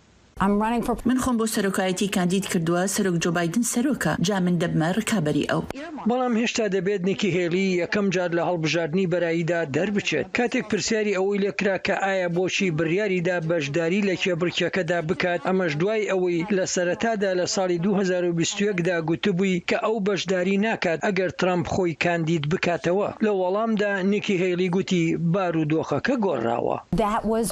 من خۆم بۆ سەرۆکایەتی کاندید کردووە، سەرۆک جۆ بایدن سەرۆکە، جا من دەبمە رکابەری ئەو. بەڵام هێشتا دەبێت نیکی هێلی یەکەم جار لە هەڵبژاردنی بەراییدا دەربچێت. کاتێک پرسیاری ئەوەی لێکرا کە ئایا بۆچی بڕیاریدا بەشداری لە کێبڕکێکەدا بکات، ئەمەش دوای ئەوەی لە سەرەتادا لە ساڵی 2021 دا گوتبووی کە ئەو بەشداری ناکات ئەگەر ترەمپ خۆی کاندید بکاتەوە، لە وەڵامدا نیکی هێلی گوتی بارودۆخەکە گۆڕاوە.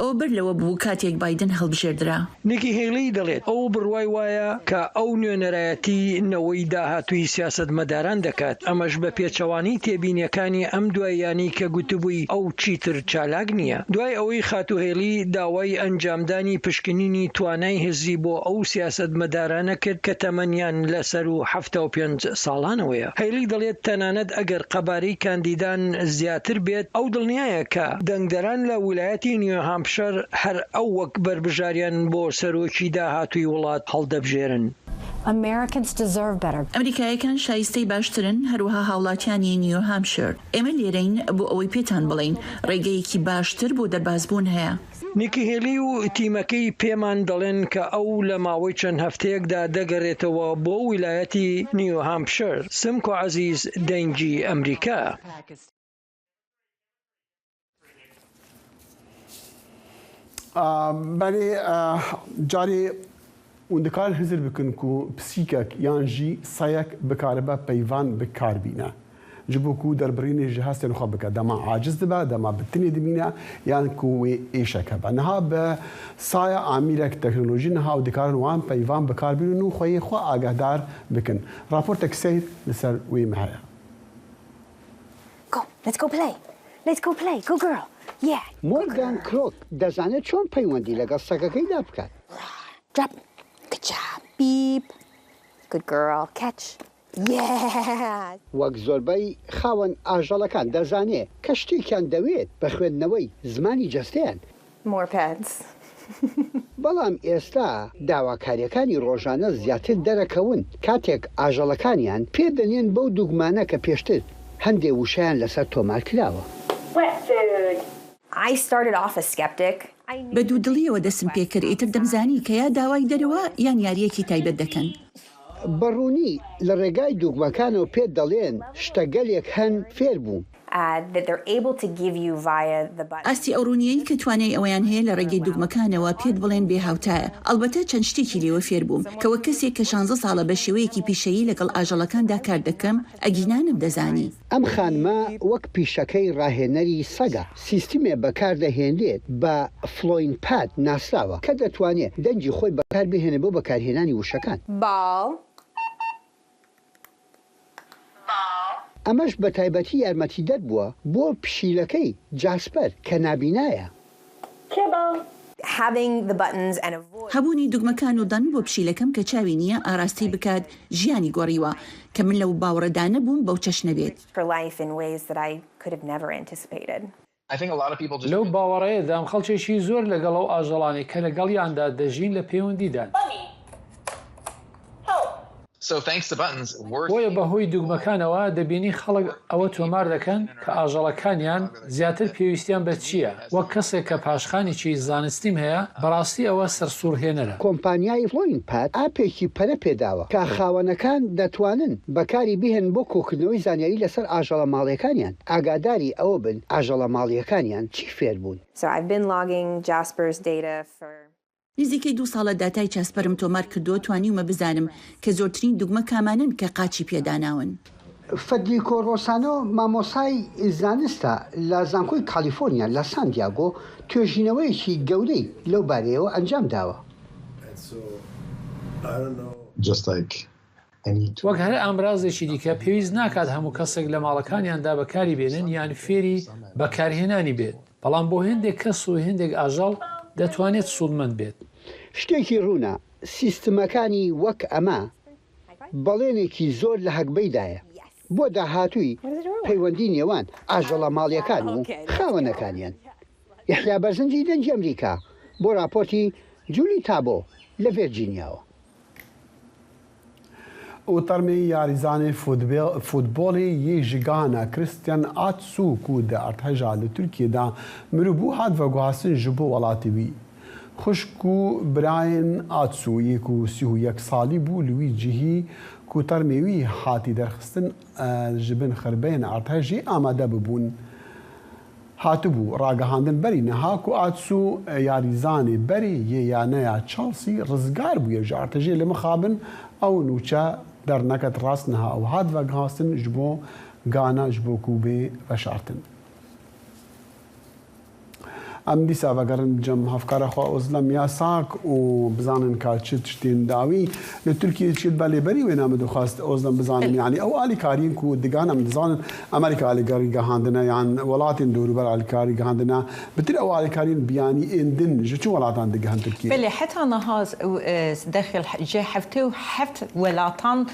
ئەوە بەر لەوە بوو کاتێک بایدن هەڵبژێردرا. نیکی هێلی دەڵێت ئەو بڕوای وایە کە ئەو نوێنەرایەتی نەوەی داهاتووی سیاسەتمەداران دەکات، ئەمەش بە پێچەوانەی تێبینییەکانی ئەم دواییانەی کە گوتبووی ئەو چیتر چالاک نییە. دوای ئەوەی خاتوو هێلی داوای ئەنجامدانی پشکنینی توانای هزری بۆ ئەو سیاسەتمەدارانە کرد کە تەمەنیان لە سەروو 75 ساڵانەوەیە. هەیلی دەڵێت تەنانەت ئەگەر قەبارەی کاندیدان زیاتر بێت، ئەو دڵنیایە کە دەنگدەران لە ویلایەتی نیوهامپشەر هەر ئەو وەک بەربژاریان بۆ سەرۆکی داهاتووی وڵات هەڵدەبژێرن. Americans deserve better. ئەمریکاییەکان شایستەی باشترن، هەروەها هاوڵاتیانی نیو هامپشیر. ئێمە لێرەین بۆ ئەوەی پێتان بڵێین ڕێگەیەکی باشتر بۆ دەربازبوون هەیە. نیکی هێلی و تیمەکەی پێمان دەڵێن کە ئەو لە ماوەی چەند هەفتەیەکدا دەگەرێتەوە بۆ ویلایەتی نیو هامپشیر. سمکۆ عەزیز، دەنگی ئەمریکا. بەێ جارێ hûn dikarin hizir bikin ku pisîkek yan jî seyek bikaribe peyvan bi kar bîne. Ji bo ku derbirînê ji hestên xwe bike. Dema aciz dibe, dema bi tinê dimîne yan ku wê êşek hebe. Niha bi saya amîrek teknolojî niha ew dikarin wan peyvan bi kar bînin û xweyê xwe agahdar bikin. Raportek seyr li ser wê me heye. Go, let's go play. Let's go play. Good girl. Yeah. مۆرگان کرۆک دەزانێت چۆن پەیوەندی لەگەڵ سەگەکەیدا بکات. Drop. Good job. Beep. Good girl. Catch. Yeah. وەک زۆربەی خاوەن ئاژەڵەکان دەزانێ کە شتێکیان دەوێت بە خوێندنەوەی زمانی جەستەیان. More pets. بەڵام ئێستا داواکارییەکانی ڕۆژانە زیاتر دەرەکەون کاتێک ئاژەڵەکانیان پێ دەنێن بەو دوگمانە کە پێشتر هەندێ وشەیان لەسەر تۆمار کراوە. I started off a skeptic. بە دوودڵییەوە دەستم پێکرد، ئیتر دەمزانی کە یا داوای دەرەوە یان یارییەکی تایبەت دەکەن. بە ڕوونی لە ڕێگای دوگمەکانەوە پێت دەڵێن شتەگەلێک هەن فێر بووم. ئاستی ئەو ڕوونییەی کە توانای ئەوەیان هەیە لە ڕێگەی دوگمەکانەوە پێت بڵێن بێ هاوتایە. ئەڵبەتە چەند شتێکی لێوە فێر بووم کە وەک کەسێک کە شانزە ساڵە بە شێوەیەکی پیشەیی لەگەڵ ئاژەڵەکاندا کار دەکەم، ئەگینا نەمدەزانی. ئەم خانمە وەک پیشەکەی ڕاهێنەری سەگە، سیستمێ بەکاردەهێنرێت بە فلۆین پاد ناسراوە کە دەتوانێت دەنگی خۆی بەکاربهێنێت بۆ بەکارهێنانی وشەکان. Ball. ئەمەش بە تایبەتی یارمەتیدەر بووە بۆ پشیلەکەی جاسپەر کە نابینایە. هەبوونی دوگمەکان و دەنگ بۆ پشیلەکەم کە چاوی نییە ئاراستەی بکات ژیانی گۆڕیوە، کە من لەو باوەڕەدا نەبووم بەو چەشنە بێت. لەو باوەڕەیەدام خەڵکێکی زۆر لەگەڵ ئەو ئاژەڵانەی کە لەگەڵیاندا دەژین لە پەیوەندیدان. بۆیە بەهۆی دوگمەکانەوە دەبینی خەڵک ئەوە تۆمار دەکەن کە ئاژەڵەکانیان زیاتر پێویستیان بە چییە، وەک کەسێک کە پاشخانێکی زانستیم هەیە، بەڕاستی ئەوە سەرسوڕهێنەرە. کۆمپانیای فلۆینپاد ئاپێکی پەرە پێداوە کە خاوەنەکان دەتوانن بەکاری بهێنن بۆ کۆکردنەوەی زانیاری لەسەر ئاژەڵە ماڵیەکانیان، ئاگاداری ئەوە بن ئاژەڵە ماڵیەکانیان چی فێربوون. نزیکەی دوو ساڵە داتای چاسپەرم تۆمار کردووە، توانیومە بزانم کە زۆرترین دوگمە کامانەن کە قاچی پێ داناون. فدریکۆ ڕۆسانۆ مامۆستای زانستە لە زانکۆی کالیفۆرنیا لە سان دیاگۆ، توێژینەوەیەکی گەورەی لەو بارەیەوە ئەنجام داوە. وەک هەر ئامرازێکی دیکە، پێویست ناکات هەموو کەسێک لە ماڵەکانیاندا بەکاری بێنن یان فێری بەکارهێنانی بێت، بەڵام بۆ هێندێک کەس و هێندێک ئاژەڵ دەتوانێت سوودمەند بێت. شتێکی ڕوونە، سیستمەکانی وەک ئەمە بەڵێنێکی زۆر لە هەگبەیدایە بۆ داهاتووی پەیوەندی نێوان ئاژەڵە ماڵییەکان و خاوەنەکانیان. یەحیا بەرزنجی، دەنگی ئەمریکا، بۆ ڕاپۆرتی جولی تابۆ لە ڤێرجینیاوە. û termê yarîzanê fûtbolê yê ji Gana Christian Atsu ku di erdheja li Tirkiyê de miribû hat veguhastin ji bo welatê wî. Xwişk û birayên Atsu yê ku 31 salî bû li wî cihî ku termê wî hatî derxistin ji bin xirbeyên erdhejê amade bibûn. Hatibû ragihandin berî niha ku Atsu yarîzanê berê yê yaneya Chelsea rizgar bûye ji artêjê li mixabin ew nûçe derneket rast niha ew hat veguhastin ji bo Gana ji bo ku bê veşartin. Em dîsa vegerin cem hevkara xwe Ozlem Yasak û bizanin ka çi tiştên dawî li Tirkiyeyê çi dibe lê berî wê me dixwest Ozlem bizanim yanî ew alîkariyên ku digan em dizanin Amerîka alîkarî gihandine yan welatên dorûber alîkarî gihandine bitir ew alîkariyên biyanî ên din ji çi welatan digihin Tirkiyeyê? Belê heta niha dexil ji 77 welatan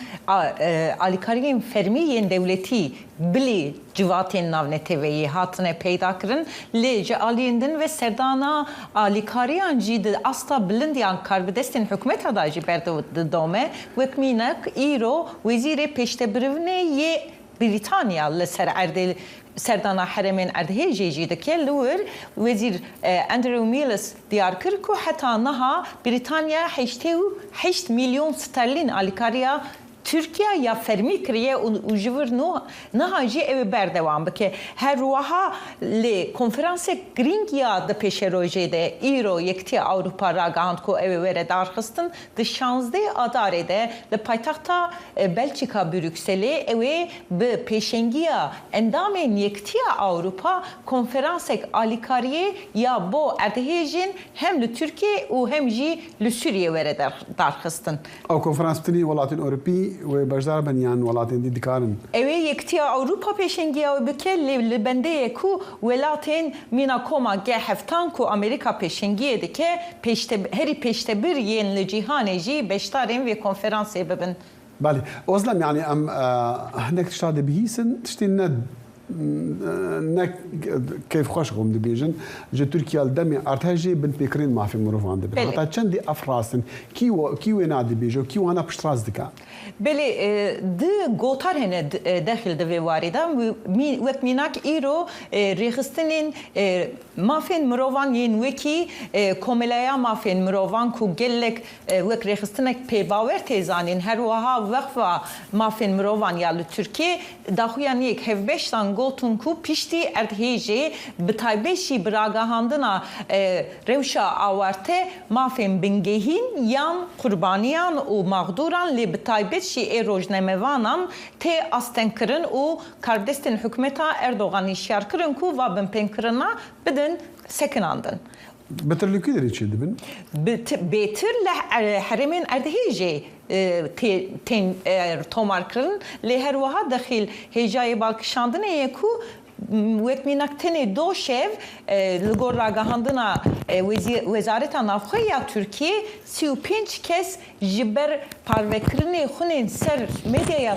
alîkariyên fermî yên dewletî bilî civatên navneteweyî hatine peydakirin lê ji aliyên din ve. din ve serdana alîkariyan jî di asta bilind yan karbidestên hikûmeta da jî berdidome. Wek mînak îro wezîrê pêştebirivnê yê Brîtanya li ser erdê serdana herêmên erdhêjê jî dike. Li wir wezîr Andrew Miles diyar kir ku heta niha Brîtanya 88 mîlyon sterlîn alîkariya Tirkiye ya fermî kiriye û ji vir nû niha jî ew ê berdewam bike. Her wiha lê konferansek girîng ya di pêşerojê de îro Yekitiya Ewropa ragihand ku ew ê were darxistin di şanzdeh Adarê de li paytexta Belçîka Brukselê ew ê bi pêşengiya endamên Yekitiya Ewropa konferansek alîkariyê ya bo erdhêjên hem li Tirkiyê û hem jî li Sûriyê were darxistin. Ew konferans tenê welatên Ewropî wê beşdar bin yan welatên dî dikarin? Ew ê Yekitiya Ewropa pêşengiya wê bike lê li bendê ye ku welatên mîna Koma G heftan ku Amerîka pêşengiyê dike herî pêştebir yên li cîhanê jî beşdarên vê konferansê bibin. Belê. Ozlem yanî em hinek tişta dibihîsin tiştên ne Ne keyfxweş xwe dibêjin ji Tirkiya li demê erdhejê binpêkirinên mafê mirovan dibin. Heta çendî ev rast in? Kî kî wê nadibêje û kî wana piştrast dike? Belê di gotar hene dexil di vê warê de. Wek mînak îro rêxistinên mafên mirovan yên wekî Komeleya Mafên Mirovan ku gelek Wek rêxistinek pêbawer tê zanîn. Her wiha Weqfa Mafên Mirovan ya li Tirkiyê daxuyaniyek hevbeş dan gotin ku piştî erdhêjê bi taybet jî bi ragihandina rewşa awarte mafên bingehîn yan qurbaniyan û maxdûran lê bi taybet jî ê rojnamevanan tê astengkirin û karbidestên hikûmeta Erdogan hişyar kirin ku va binpênkirina bidin sekinandin. Bêtir li kî derê çêdibin? Bêtir li herêmên erdhêjê tên tomarkirin lê her wiha dexîl hêjayê balkişandinê ye ku wek mînak tenê do şev li gor ragihandina Wezareta Navxwe ya Tirkiyê 35 kes Ji ber parvekirinê xwinên ser medyaya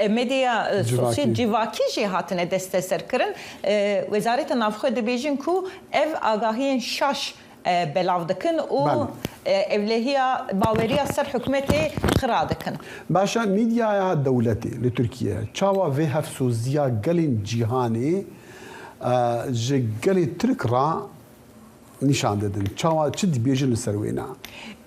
medyaya sosyal civakî jî hatine desteserkirin. Wezareta Navxwe dibêjin ku ev agahiyên şaş belav dikin û ewlehiya baweriya ser hikûmetê xira dikin. Baş e, medyaya dewletê li Tirkiyeyê çawa vê hevsoziya gelên cîhanê ji gelê Tirk re nîşan didin? Çawa çi dibêjin li ser wêne?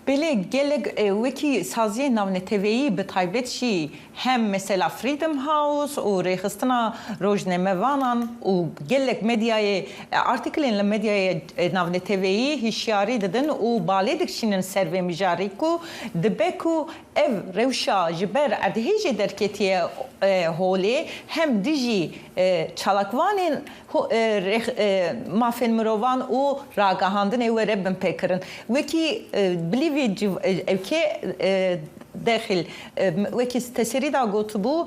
Belê gelek wekî saziyên navneteweyî bi taybet jî hem mesela Freedom House û rêxistina rojnamevanan û gelek medyayê artîklên li medyayê navneteweyî hişyarî didin û balê dikişînin ser vê mijarê ku dibe ku ev rewşa ji ber erdhêjê derketiye holê hem dijî çalakvanên Mafên mirovan û ragihandinê were binpêkirin. Wekî bilî vê ewkê dexîl wekî te serî da gotibû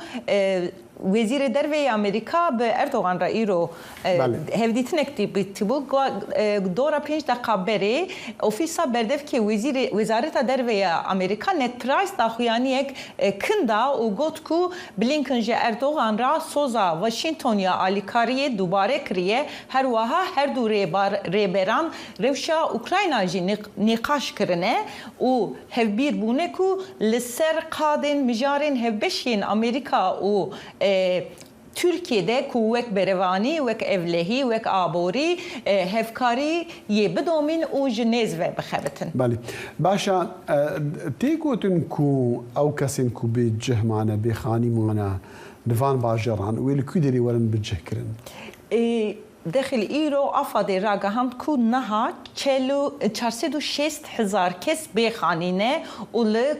Wezîrê Derve yê Amerîka bi Erdogan re îro hevdîtinek dîtibû. Dora pênc deqa berê ofîsa berdevkê Wezîrê Wezareta Derve ya Amerîka Ned Price daxuyaniyek Kin da û got ku Blinken ji Erdogan re soza Washington ya alîkariyê dubare kiriye, her wiha her du rêberan rewşa Ukrayna jî nîqaş kirine û hevbîr bûne ku li ser qadên mijarên hevbeş yên Amerîka û Tirkiyê de ku wek berevanî, wek ewlehî, wek aborî hevkarî yê bidomîn û ji nêz ve bixebitin. Belê. Baş e, tê gotin ku ew kesên ku bê cih mane, bê xanî mane li van bajaran wê li kû derê werin bi cih kirin? Dexil îro AFAD'ê ragihand ku niha 460 hezar kes bê xanî ne û li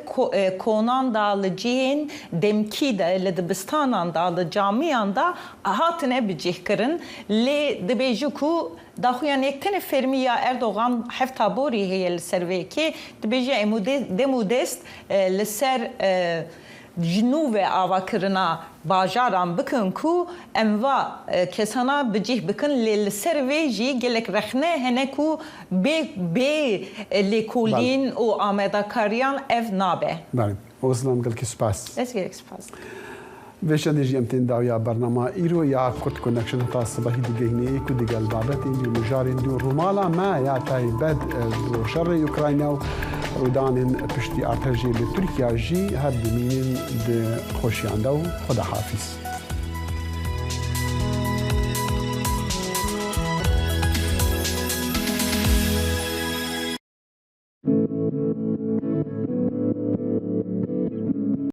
konan da, li cihên demkî de, li dibistanan da, li camiyan da hatine bicihkirin. Lê dibêje ku daxuyaniyek tenê fermî ya Erdogan hefta borî heye li ser vê yekê. Dibêje em û dem û dest li ser Ji nû ve avakirina bajaran bikin ku em va kesana bi cih bikin lê li ser vê jî gelek rexne hene ku bê bê lêkolîn û amadekariyan ev nabe. Belê. Ozlem gelkî spas. Ez gelek spas dikim. Vê çendê jî em tên dawiya bernama îro ya Kurd Connection heta sibehî digehîne yê ku digel babetên dî û mijarên dî û rûmala me ya taybet bo şerê Ukrayna û rûdanên piştî artejê li Tirkiya jî her dimînin di xweşiyan de û xweda hafîz.